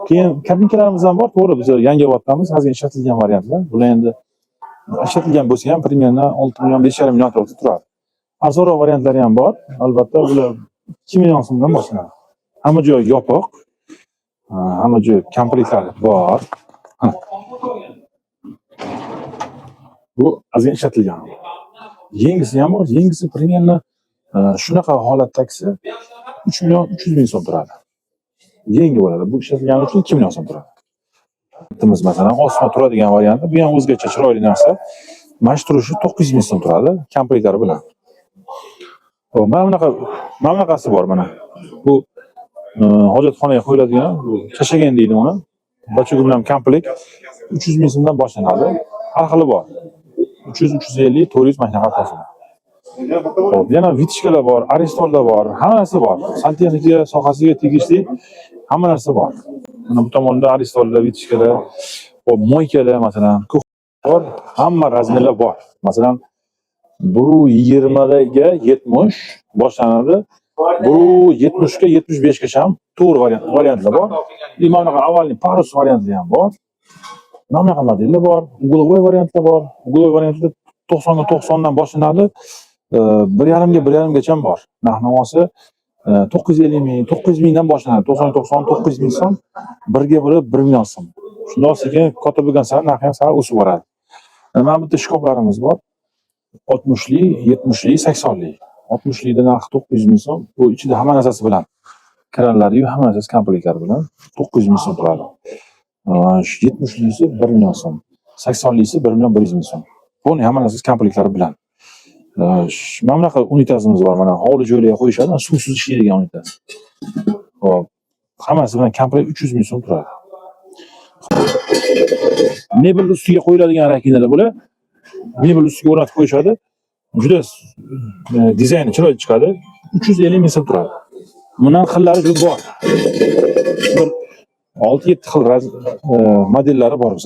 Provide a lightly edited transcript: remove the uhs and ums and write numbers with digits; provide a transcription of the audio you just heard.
Keyin kabinkalarimiz ham bor, to'g'ri, biz Yangiobodamiz, ozgina ishlatilgan variantlar. Bular endi ishlatilgan bo'lsa ham примерно 6 million, 5,5 million atrofida turadi. Arzonroq variantlari ham bor. Albatta, bular 2 million so'mdan boshlanadi. Hamma joyi yopiq. Hamma joyi komplektlari bor. Ha. Bu ozgina ishlatilgan. Yengisi ham bor. Yengisi примерно shunaqa holatdagisi 3 million 300 ming so'm turadi. Yengi bo'ladi. Bu ishlatilgani uchun 2 million so'm turadi. Bittamiz, masalan, osma turadigan varianti. Bu ham o'zgacha chiroyli narsa. Mana shu turishi 900 ming so'm turadi, komplektlari bilan. Xo'p, mana bunaqa, mana bunaqasi bor mana. Bu hojatxonaga qo'yiladigan, bu chashagan deydi uni. Бачоги bilan komplekt 300 ming so'mdan boshlanadi. Har xili bor. 300, 350, 400, mana shunaqa asosida. Xo'p, yana вытяжка lar bor, Aristonlar bor, hamma narsa bor. Santexnika sohasiga tegishli hamma narsa bor. Mana bu tomonda Aristonlar, вытяжка lar, xo'p, мойка lar, masalan, bor, hamma размер lar bor. Masalan, 1,20ga 70 boshlanadi. 1,70ga 75 gacha ham to'g'ri variantlar bor. И mana bunaqa овальный парус variantli ham bor. Mana bunaqa modellar bor, угловой variantlar bor. Угловой variantlar 90ga 90 dan boshlanadi. 1,5ga 1,5gacha ham bor. Narx navosi 950 ming, 900 mingdan boshlanadi. 90 90 900 ming so'm, birga biri 1 million so'm. Shundoq sekin katta bo'lgan sari narxi ham sal o'sib boradi. Mana bu yerda shkaflarimiz bor. 60lik, 70lik, 80lik. 60likda narxi 900 ming so'm. Bu ichida hamma narsasi bilan. Kranlari, hamma narsasi komplektlari bilan 900 ming so'm turadi. Shu 70lisi 1 million so'm. 80lisi 1 million 100 ming so'm. Полный hamma narsasi komplektlari bilan. Mana bunaqa unitazimiz bor. Mana hovli joylarga qo'yishadi, suvsiz ishlaydigan unitaz. Xo'p, hammasi bilan komplekt 300 ming so'm turadi. Mebel ustiga qo'yiladigan раковина lar bular. Mebel ustiga o'rnatib qo'yishadi. Juda dizayni chiroyli chiqadi. 350 ming so'm turadi. Bundan xillari juda bor. Bir 6-7 xil modellari bor bizda.